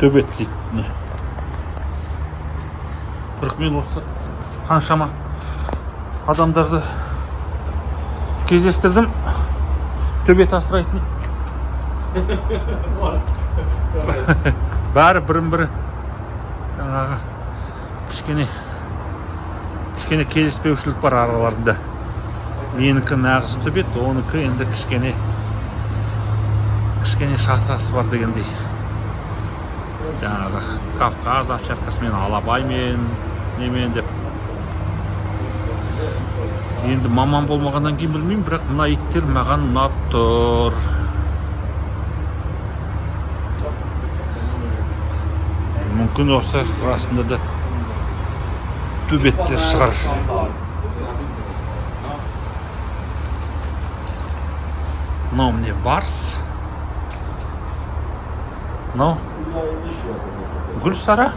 Төбет дейді. Міне. Бірақ мен осы қаншама адамдарды кездестірдім, төбет асырайтын. Бәрі бірін-бірі жаңағы кішкене кішкене келіспеушілік бар араларында. Менікі нағыз төбет, оныкі енді кішкене кішкене шатасы бар дегендей. Жаңағы Кавказ овчаркасымен, алабаймен, немен деп. Енді маман болмағаннан кейін білмеймін, бірақ мына иттер маған ұнап тұр. Мүмкін осы расында да төбеттер шығар. Мынау міне барс. Мынау Гүлсара.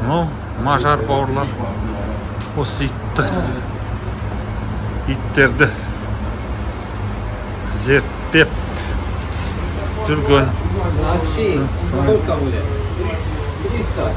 Мынау мажар бауырлар осы иттерді зерттеп жүрген. Сколько будет? 30.